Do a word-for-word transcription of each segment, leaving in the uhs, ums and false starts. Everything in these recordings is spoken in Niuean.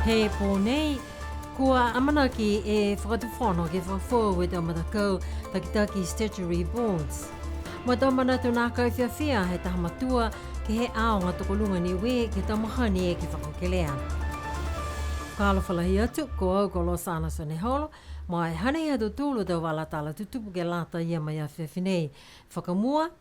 He pō nei, kua amanaki e Fakatufono ke fakafoou e tau matakau takitaki statutory boards. Mo e tau manatu nākai fiafia he taha matua ke he aoga tokoluga Niue ke he tau mahani eke fakakelea. Fakaalofa lahi atu, ko au ko Losana Soneholo, mo e hanei ha tautolu a tau vala tala tutupu ke lata ia mo e afiafi nei. Fakamua,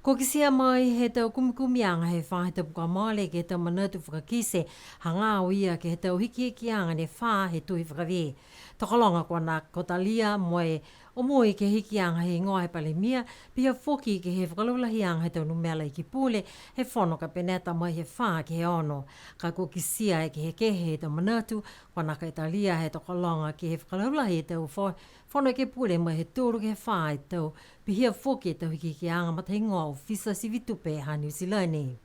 kua kitia mai he tau kumikumiaga he faahi tapu kua mole ke he tau manatu fakakite hagaao ia ke he tau hikihikiaga ne fā he tohi fakavē. Tokologa kua nākai talia mo e omoi ke he hikiaga he higoa he Palemia, pihia foki ke he fakalaulahiaga he tau numela Iki Pule he Fono Kapeneta mai he fā ke he ono. Ka kua kitia e kehekehe he tau manatu, kua nākai talia he tokologa ke he fakalaulahi he tau fo-, Fono Ekepule mai he tolu ke he fā e tau, pihia foki e tau hikihikiaga matahigoa ofisa sivi tupe ha Niu Silani.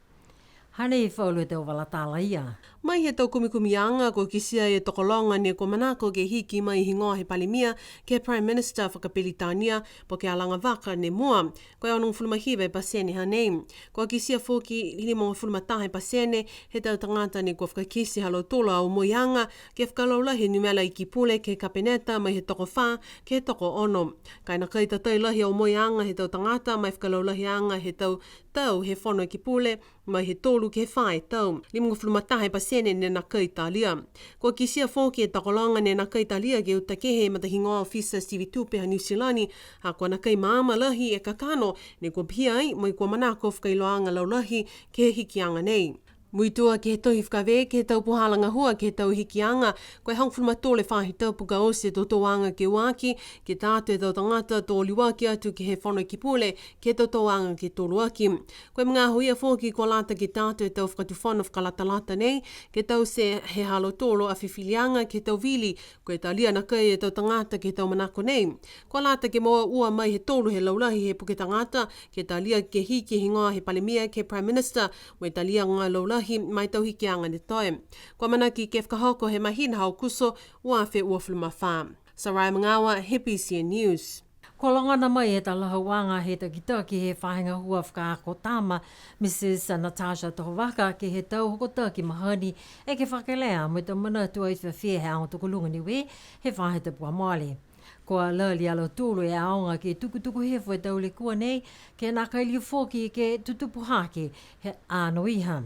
Hanei falu e tau vala tala ia. Mai he tau kumikumiaga, kua kitia e tokologa ne kua manako ke hiki mai higoa he Palemia ke he Prime Minister fakaPeritania, po ke Alaga Vaka ne mua. Ko e onogofulu ma hiva e pasene hanei. Kua kitia foki limagofulu ma taha e pasene he tau tagata ne kua fakakite ha lautolu a omoiaga ke fakalaulahi e numela Iki Pule ke he Kapeneta mai he toko fā ke he toko ono. Ka e nākai tatai lahi e omoiaga he tau tagata mo e fakalaulahiaga he tau tau he Fono Ekepule mai he tolu ke he fā e tau. Limagofulu ma taha e pasene ne nākai talia. Kua kitia foki e tokologa ne nākai talia ke uta kehe e matahigoa ofisa sivi tupe ha Niu Silani, ha kua nākai maama lahi e kakano ne kua pihia ai, mo e kua manako fakailoaaga laulahi ke he hikiaga nei. Muitua ke he tohi fakavē ke he tau puhala gahua ke he tau hikiaga, ko e hogofulu ma tolu e faahi tapu ka oti e totouaga ke ua aki, ke tā atu e tau tagata to liuaki atu ke he Fono Ekepule, ke he totouaga ke tolu aki. Ko e magaaho ia foki kua lata ke tā atu e tau fakatufono fakalatalata nei, ke taute he ha lautolu a fifiliaga ke he tau vili, ko e talia nākai e tau tagata ke he tau manako nei. Kua lata ke moua ua mai he tolu he laulahi he puke tagata, ke talia ke hiki e higoa he Palemia ke he Prime Minister, mo e taliaga laulahi ma e tau hikiaga ne toe. Kua amanaki ke fakahoko he mahina ha Aokuso, ua afe uafulu ma fā. Sarai Magaoa, he B C N News. Kua logona mai e talahauaga he takitaki he faahi gahua fakaako tama, Mrs Natasha Tohovaka, ke he tau hokotaki mahani eke fakakelea mo e tau manatu ai fiafia he aoga tokoluga Niue he faahi tapu kua mole. Kua lali a lautolu e aoga ke tukutuku hifo e tau lekua nei, ke nākai liu foki ke tutupu hake he anoiha.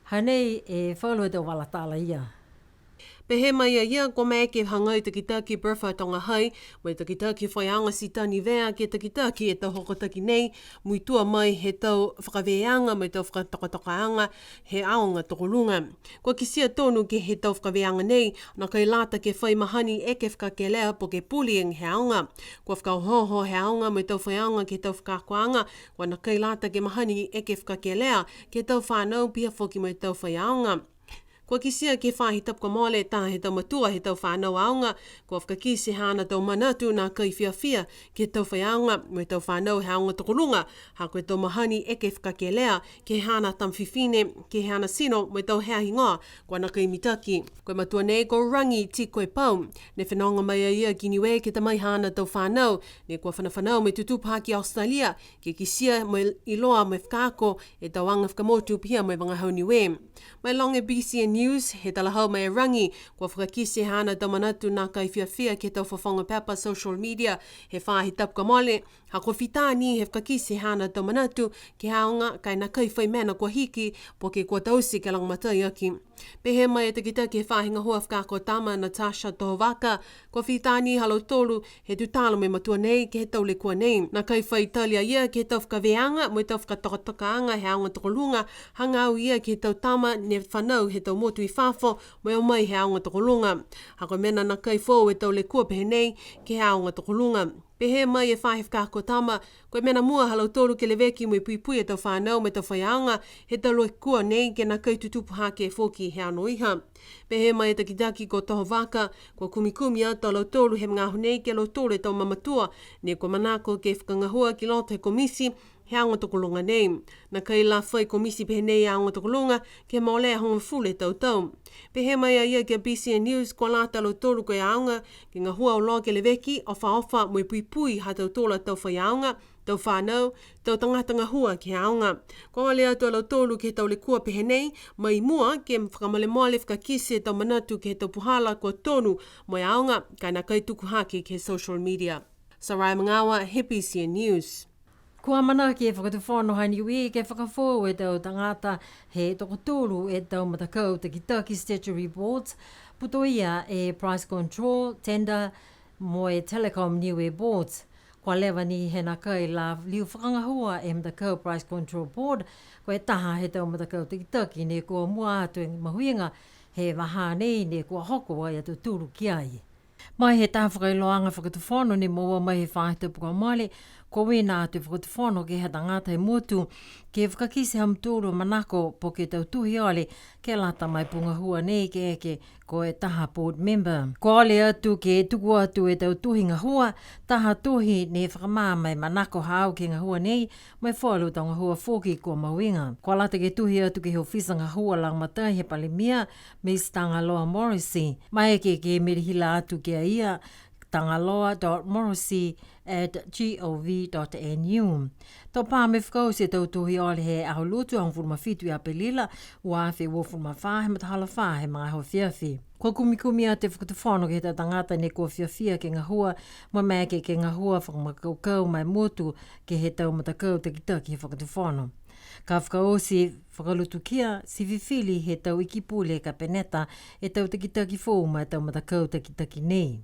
Hanei e falu e tau vala tala ia. Pehē mai a ia, kua maeke hagai takitaki Bertha Togahai, mo e takitaki faiaoga Sitani Vea ke takitaki e tau hokotaki nei, muitua mai he tau fakavēaga mo e tau fakatokatokaaga he aoga tokoluga. Kua kitia tonu ke he tau fakavēaga nei, nākai lata ke fai mahani eke fakakelea po ke bullying he aoga. Kua fakaohooho he aoga mo e tau faiaoga ke he tau fakaakoaga, kua nākai lata ke mahani eke fakakelea ke he tau fanau pihia foki mo e tau faiaoga. Kua kitia ke he faahi tapu kua mole taha he tau matua he tau fanau aoga, kua fakakite haana tau manatu nākai fiafia ke he tau faiaoga mo e tau fanau he aoga tokoluga, ha ko e tau mahani eke fakakelea ke he haana tama fifine, ke he haana tino mo e tau hea higoa, kua nākai mitaki. Ko e matua nei ko Ragi Tikoepau, ne fenoga mai a ia ki Niue ke ta mai haana tau fanau, ne kua fanafanau mo e tutupu hake i Australia, ke kitia mo e iloa mo e fakaako e tau aga fakamotu pihia mo e vagahau Niue. Mo e loga e B C N News, he talahau mai e Ragi, kua fakakite haana tau manatu nākai fiafia ke he tau fofoga pepa social media he faahi tapu kua mole, ha kua fita ni he fakakite haana tau manatu ke he aoga ka e nākai fai mena kua hiki, po ke kua taute ke lagomatai aki. Pehē mai e takitaki he faahi gahua fakaako tama Natasha Tohovaka, kua fita ni ha lautolu he tutala mo e matua nei ke he tau lekua nei. Nākai fai tali a ia ke he tau fakavēaga mo e tau fakatokatokaaga he aoga tokoluga, hagaao ia ke he tau tama ne fanau he tau motu i fafo mo e o mai he aoga tokoluga. Ha ko e mena nākai foou e tau lekua pehē nei ke he aoga tokoluga. Pehē mai e faahi fakaako tama, ko e mena mua ha lautolu ke leveki mo e puipui e tau fanau mo e tau faiaoga he tau lekua nei ke nākai tutupu hake foki he anoiha. Pehē mai e takitaki ko Tohovaka, kua kumikumi atu a lautolu he magaaho nei ke he lautolu e tau mamatua, ne kua manako ke fakagahua ki loto he komiti he aoga tokoluga nei. Nākai la fai komiti pehē nei he aoga tokoluga ke he molea hogofulu e tau tau. Pehē mai a ia ki a B C N News, kua lata a lautolu ko e aoga ke gahua auloa ke leveki, ofaofa mo e puipui ha tautolu a tau faiaoga, tau fānau, tau tagata gahua ke he aoga. Kua ole atu a lautolu ke he tau lekua pehē nei, mai mua ke fakamolemole fakakite e tau manatu ke he tau puhala kua tonu mo e aoga, ka e nākai tuku hake ke he social media. Sarai Magaoa, he B C N News. Kua amanaki e Fakatufono ha Niue ke fakafoou e tau tagata he tokotolu e tau matakau takitaki statutory boards, putoia e Price Control, Tender, mo e Telecom Niue Boards. Kua leva ni he nākai la liu fakagahua e matakau Price Control Board, ko e taha he tau matakau takitaki ne kua mua atu e mahuiga he vahā nei ne kua hoko ai a tautolu ki ai. Mai he taha fakailoaga Fakatufono ne moua mai he faahi tapu kua mole, kua uiina atu e Fakatufono ke he tagata he motu, ke fakakite ha mutolu a manako po ke tau tohi ole, ke lata mo e pū gahua nei ke eke ko e taha board member. Kua ole atu ke tuku atu e tau tohi gahua, taha tohi ne fakamaama e manako haau ke he gahua nei, mo e falu tau gahua foki kua mahuiga. Kua lata ke tohi atu ke he ofisa gahua lagomatai he Palemia, Miss Tagaloa Morrissey, maeke ke mele hila atu ki a ia, tagaloa dot morrissey at gov dot nu. To pā mo e fakaoti e tau tohi ole he Aho Lotu hogofulu ma fitu ia Apelila, ua afe uafulu ma fā, he matahola fā he magaaho afiafi. Kua kumikumi atu e Fakatufono ke he tau tagata ne kua fiafia ke gahua, mo e maeke ke gahua fakamakakaukau ma e motu ke he tau matakau takitaki he Fakatufono. Ka fakaoti fakalutukia, ti fifili he tau Iki Pule Kapeneta e tau takitaki foou ma e tau matakau takitaki nei.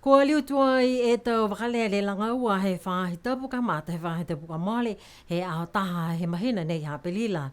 Kua liu tuai e tau vakalele laga ua he faahi tapu kamata he faahi tapu kua mole, he aho taha he mahina nei ha Apelila.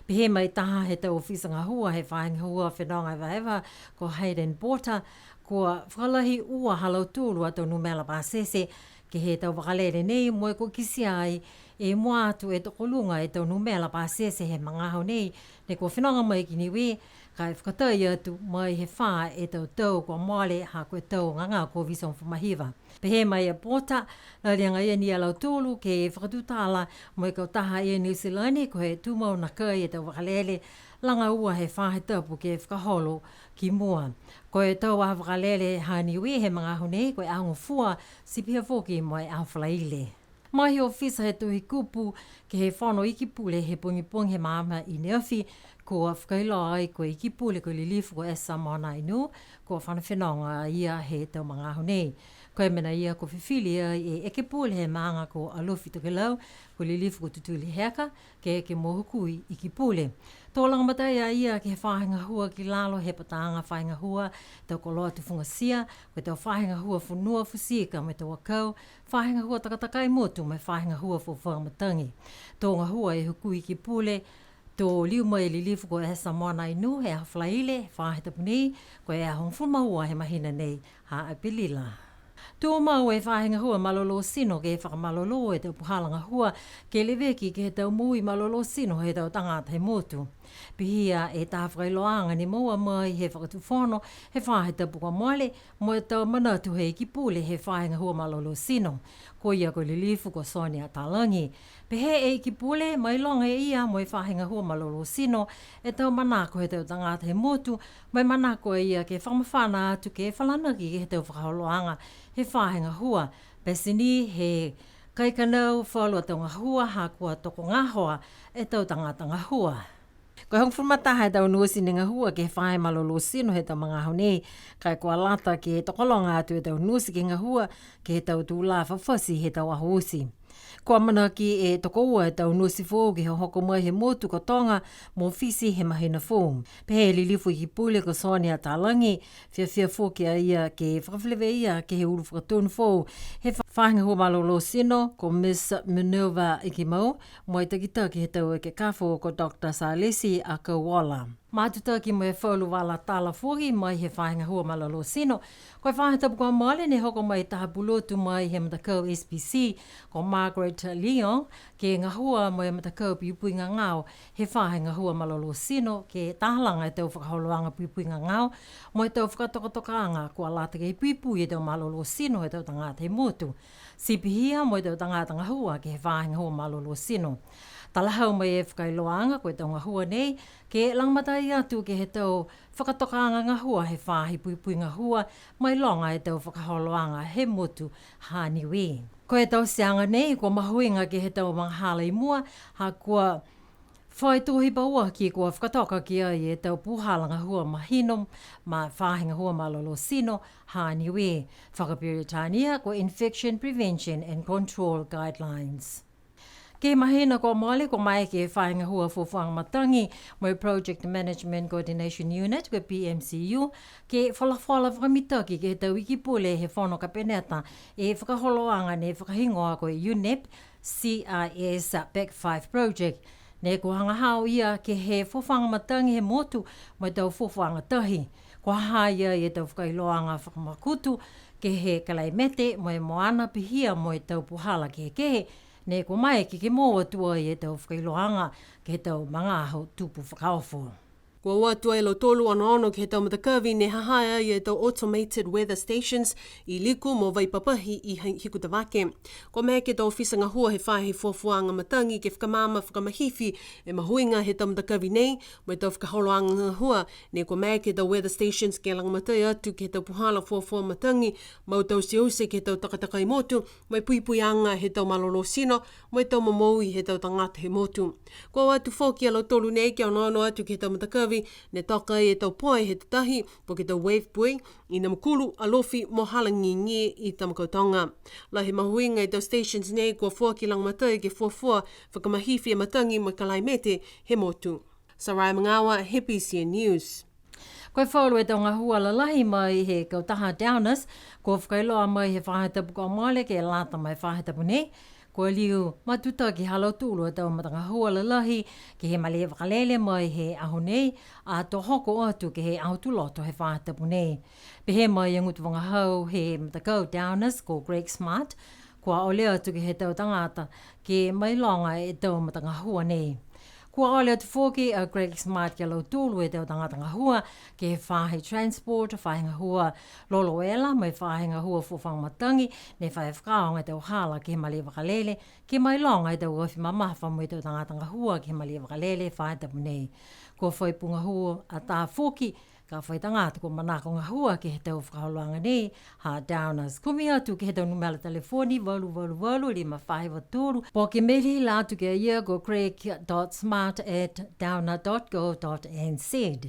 Pehē mai taha he tau ofisa gahua he faahi gahua fenoga evaeva ko Hayden Porter, kua fakalahi ua ha lautolu a tau numela pasese ke he tau vakalele nei, mo e kua kitia ai e mua atu e tokoluga e tau numela pasese he magaaho nei, ne kua fenoga mai ki Niue, ka e fakatai atu mai he fā e tau tau kua mole ha ko e tau gagao Koviti hogofulu ma hiva. Pehē mai a Porter, lali agaia ni a lautolu ke fakatutala mo e kautaha Air New Zealand ko e tumau nakai e tau vakalele laga ua he faahi tapu ke fakaholo ki mua. Ko e tau aho vakalele ha Niue he magaaho nei, ko e Aho Gofua, ti pihia foki mo e Aho Falaile. Mai he ofisa he Tohi Kupu ke he Fono Iki Pule he pogipogi he magaaho i neafi, kua fakailoa ai ko e Iki Pule ko e Lilifu ko Esa Mona Inu, kua fano fenoga a ia he tau magaaho nei. Ko e mena ia kua fifili ai e Ekepule he maaga ko Alofi Tokelau, ko e Lilifu ko Tutuli Heka, ke eke mo Hukui Iki Pule. To lagomatai a ia ke he faahi gahua ki lalo he pataaga faahi gahua, tau koloa tufugatia, ko e tau faahi gahua fonua futi ika mo e tau akau, faahi gahua takatakai motu mo e faahi gahua fuafua matagi. To gahua e Hukui Iki Pule, to liu mai e Lilifu ko Esa Mona Inu he Aho Falaile, faahi tapu nei, ko e aho hogofulu ma ua he mahina nei ha Apelila. Tumau e faahi gahua malolō tino ke fakamalolō e tau puhala gahua ke leveki ke he tau moui malolō tino he tau tagata he motu. Pihia e taha fakailoaaga ne moua mai he Fakatufono he faahi tapu kua mole, mo e tau manatu he Iki Pule he faahi gahua malolō tino, ko ia ko e Lilifu ko Sonia Talagi. Pehē e Iki Pule, mailoga e ia mo e faahi gahua malolō tino e tau manako he tau tagata he motu, mo e manako a ia ke fakamafana atu ke falanaki ke he tau fakaholoaga he faahi gahua, pete ni he kaikanau falu a tau gahua ha kua tokogahoa e tau tagata gahua. Ko e hogofulu ma taha e tau nosi ne gahua ke he faahi malolō tino he tau magaaho nei, ka e kua lata ke tokologa atu e tau nosi ke gahua ke he tau tulā fafati he tau aho oti. Kua amanaki e tokoua e tau nosi foou ke hohoko mai he motu ko Toga mo Fisi he mahina foou. Pehē e Lilifu Iki Pule ko Sonia Talagi, fiafia foki a ia ke fakafeleveia ke he ulu fakatonu foou he fa-, faahi gahua malolō tino ko Miss Minerva Ikimau, mo e takitaki he tau ekekafo ko Doctor Salesi Akauola. Matutaki mo e falu vala tala foki mai he faahi gahua malolō tino, ko e faahi tapu kua mole ne hoko mai taha pulotu mai he matakau S P C, ko Margaret Leong, ke gahua mo e matakau puipui gagao he faahi gahua malolō tino, ke talaga e tau fakaholoaga puipui gagao, mo e tau fakatokatokaaga kua lata ke puipui e tau malolō tino he tau tagata he motu. Ti pihia mo e tau tagata gahua ke he faahi gahua malolō tino. Talahau mai e fakailoaaga ko e tau gahua nei, Ke lagomatai atu ke he tau fakatokaaga gahua he faahi puipui gahua, mailoga e tau fakaholoaga he motu ha Niue. Ko e tauteaga nei, kua mahuiga ke he tau magahala i mua, ha kua fai tohi pauaki kua fakatoka ki ai e tau puhala gahua mahino, ma faahi gahua malolō tino ha Niue, fakaperitania ko e Infection Prevention and Control Guidelines. Ke he mahina kua mole, kua maeke e faahi gahua fuafuaga matagi mo e Project Management Coordination Unit, ko e P M C U, ke folafola fakamitaki ke he tau iki pule he fono kapeneta e fakaholoaga ne fakahigoa ko e UNEP C I S Pac five Project. Ne kua hagaao ia ke he fuafuaga matagi he motu mo e tau fuafuaga tahi. Kua ha ha i ai e tau fakailoaga fakamakutu ke he kalaimete mo e moana, pihia mo e tau puhala kehekehe, ne kua maeke ke moua atu ai e tau fakailoaga ke he tau magaaho tupu fakaofo. Kua o atu ai a lautolu onoono ke he tau matakavi ne ha ha i ai e tau automated weather stations i Liku mo Vaipapahi i Hi-, Hikutavake. Kua maeke e tau ofisa gahua he faahi fuafuaga matagi ke fakamaama fakamahifi e mahuiga he tau matakavi nei, mo e tau fakaholoaga gahua, ne kua maeke e tau weather stations ke lagomatai atu ke he tau puhala fuafua matagi, mo e tau teuteu ke he tau takatakai motu, mo e puipuiaga he tau malolō tino, mo e tau momoui he tau tagata he motu. Kua o atu foki a lautolu nei ke onoono atu ke he tau matakavi, ne toka ai e tau poe he tatahi, po ke tau wave buoy, i Namukulu, Alofi, mo Halagigi i Tamakautoga. Lahi e mahuiga e tau stations nei kua foaki lagomatai ke fuafua fakamahifi e matagi mo e kalaimete he motu. Sarai Magaoa, he B C N News. Ko e falu e tau gahua lalahi mai he kautaha Downers, kua fakailoa mai he faahi tapu kua mole ke lata mo e faahi tapu nei. Kua liu matutaki ha lautolu a tau matagahua lalahi ke he malē vakalele mai he aho nei, ato hoko atu ke he Aho Tuloto he faahi tapu nei. Pehē mai e gutu vagahau he matakau Downers ko Greg Smart, kua ole atu ke he tau tagata ke mailoga e tau matagahua nei. Kua ole atu foki a Greg Smart ki a lautolu e tau tagata gahua ke he faahi transport, faahi gahua lolo ela, mo e faahi gahua fuafuaga matagi, ne fai fakaaoga e tau hala ke he malē vakalele, ke mailoga e tau afi mamafa mo e tau tagata gahua ke he malē vakalele he faahi tapu nei. Kua fai pū gahua atā foki, ka fai tagata kua manako gahua ke he tau fakaholoaga nei ha Downers. Kumi atu ke he tau numela telefoni, valu valu valu, lima fā hiva tolu, po ke meli atu ki a ia ko greg dot smart at downer dot co dot N Z.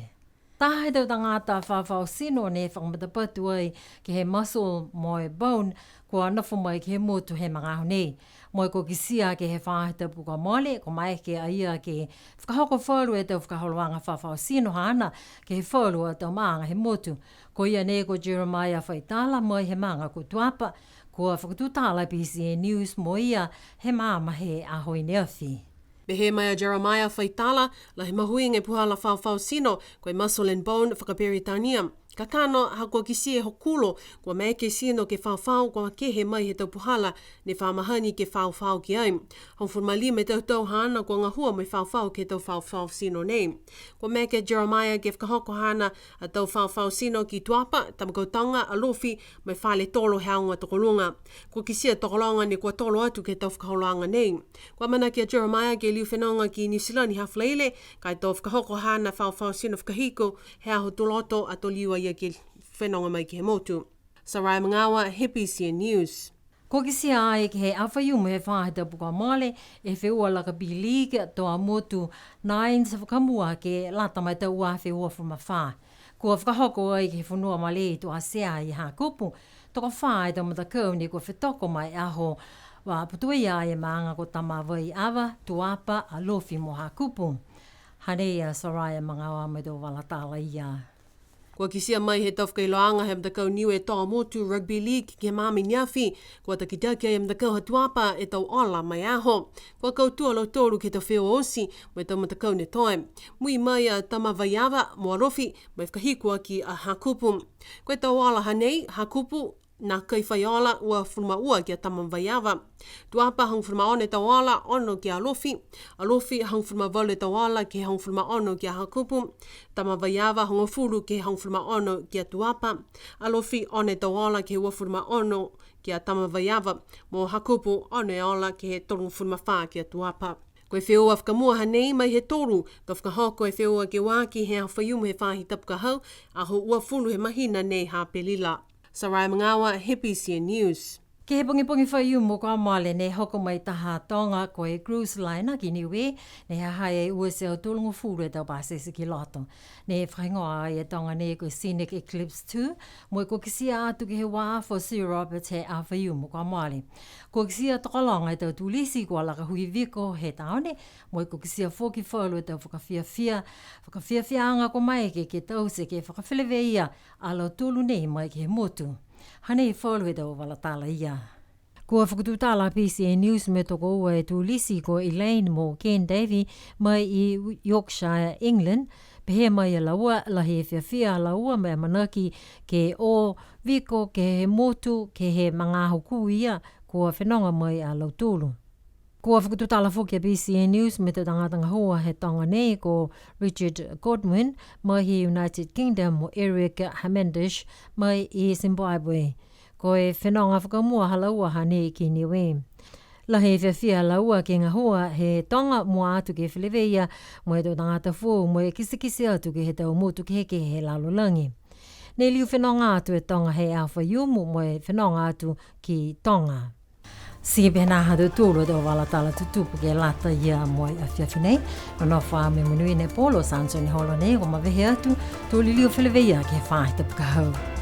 Taha he tau tagata fafao tino ne fakamatapatu ai ke he muscle mo e bone, kua nofo mai ke he motu he magaaho nei. Mo e kua kitia ke he faahi tapu kua mole, kua maeke a ia ke fakahoko falu e tau fakaholoaga fafao tino haana ke he falu a tau maaga he motu. Ko ia nei ko Jeremiah Faitala mai he maaga ko Tuapa, kua fakatutala B C N News mo ia he maama he aho i neafi. Pehē mai a Jeremiah Faitala, lahi e mahuiga e puhala fafao tino, ko e muscle and bone fakaperitania. Kakano, ha kua kitia e hokulo, kua maeke e tino ke fafao, kua kehe mai he tau puhala ne fa mahani ke fafao ki ai. Hogofulu ma lima e tau tau haana kua gahua mo e fafao ke he tau fafao tino nei. Kua maeke a Jeremiah ke fakahoko haana a tau fafao tino ki Tuapa, Tamakautoga, Alofi, mo e Fale Tolo he aoga tokoluga. Kua kitia e tokologa ne kua tolo atu ke he tau fakaholoaga nei. Kua amanaki a Jeremiah ke liu fenoga ki Niu Silani ha Falaile, ka e to fakahoko haana fafao tino fakahiku he Aho Tuloto ato liu a ia ke fenoga mai ke he motu. Sarai Magaoa, he B C N News. Kua kitia ai ke he aho Faiumu he faahi tapu kua mole e feua lakapi league toa motu Nines fakamua ke lata mo e tau ua afe uafulu ma fā. Kua fakahoko ai ke he fonua malē i Tuatea i Hakupu, tokofā e tau matakau ne kua fetoko mo e aho, kua putoia ai e maaga ko Tamavaiava, Tuapa, Alofi mo Hakupu. Hanei a Soraya Magaoa mo e tau vala tala ia. Kua kitia mai he tau fakailoaga he matakau Niue Toa Motu Rugby League ke he magaaho i neafi, kua takitaki ai e matakau ha Tuapa e tau ola ma e aho. Kua kautū a lautolu ke he tau feua oti mo e tau matakau ne toe. Mui mai a Tamavaiava mo Alofi, mo e fakahiku aki a Hakupu. Ko e tau ola hanei, Hakupu, nākai fai ola, uafulu ma ua ki a Tamavaiava. Tuapa hogofulu ma ono e tau ola, ono ki a Alofi. Alofi hogofulu ma valu e tau ola ke he hogofulu ma ono ki a Hakupu. Tamavaiava hogofulu ke he hogofulu ma ono ki a Tuapa. Alofi ono e tau ola ke he uafulu ma ono ki a Tamavaiava. Mo Hakupu ono e ola ke he tolugofulu ma fā ki a Tuapa. Ko e feua fakamua hanei mai he tolu, to fakahoko e feua ke ua aki he aho Faiumu he faahi tapu ka hau, aho uafulu he mahina nei ha Apelila. Sarai Magaoa, he B C N News. Ke he pogipogi Faiumu kua mole ne hoko mai taha toga ko e cruise liner ki Niue, ne ha ha i ai ua e teau tolugofulu e tau pasese ki loto. Ne fakahigoa ai e toga nei ko e Scenic Eclipse two, mo e kua kitia atu ke he uafu Sir Robert he aho Faiumu kua mole. Kua kitia tokologa e tau tulisi kua laka hui viko he taone, mo e kua kitia foki falu e tau fakafiafia, fakafiafiaaga kua maeke ke taute ke fakafeleveia a lautolu nei mai ke he motu. Hanei falu e tau vala tala ia. Kua fakatutala B C N News mo e tokoua e tulisi ko Elaine mo Ken Davey mai i Yorkshire, England, pehē mai a laua, lahi e fiafia a laua mo e amanaki ke o viko ke he motu, ke he magaaho kū ia, kua fenoga mai a lautolu. Kua fakatutala foki a B C N News mo e tau tagata gahua he toga nei ko Richard Godwin mai he United Kingdom mo Eric Hamandish mai i Zimbabwe. Ko e fenoga fakamua ha laua hanei ki Niue. Lahi e fiafia a laua ke gahua he toga mua atu ke feleveia mo e tau tagata foou mo e kitekite atu ke he tau motu kehekehe he lalolagi. Ne liu fenoga atu e toga he aho Faiumu mo e fenoga atu ki Toga. Ti pehē nā ha tautolu a tau vala tala tutupu ke lata ia mo e afiafi nei. Nonofo ā mo e monuina e pō, Samson Holo nei, kua mavehe atu, to liliu feleveia ke he faahi tapu ka hau.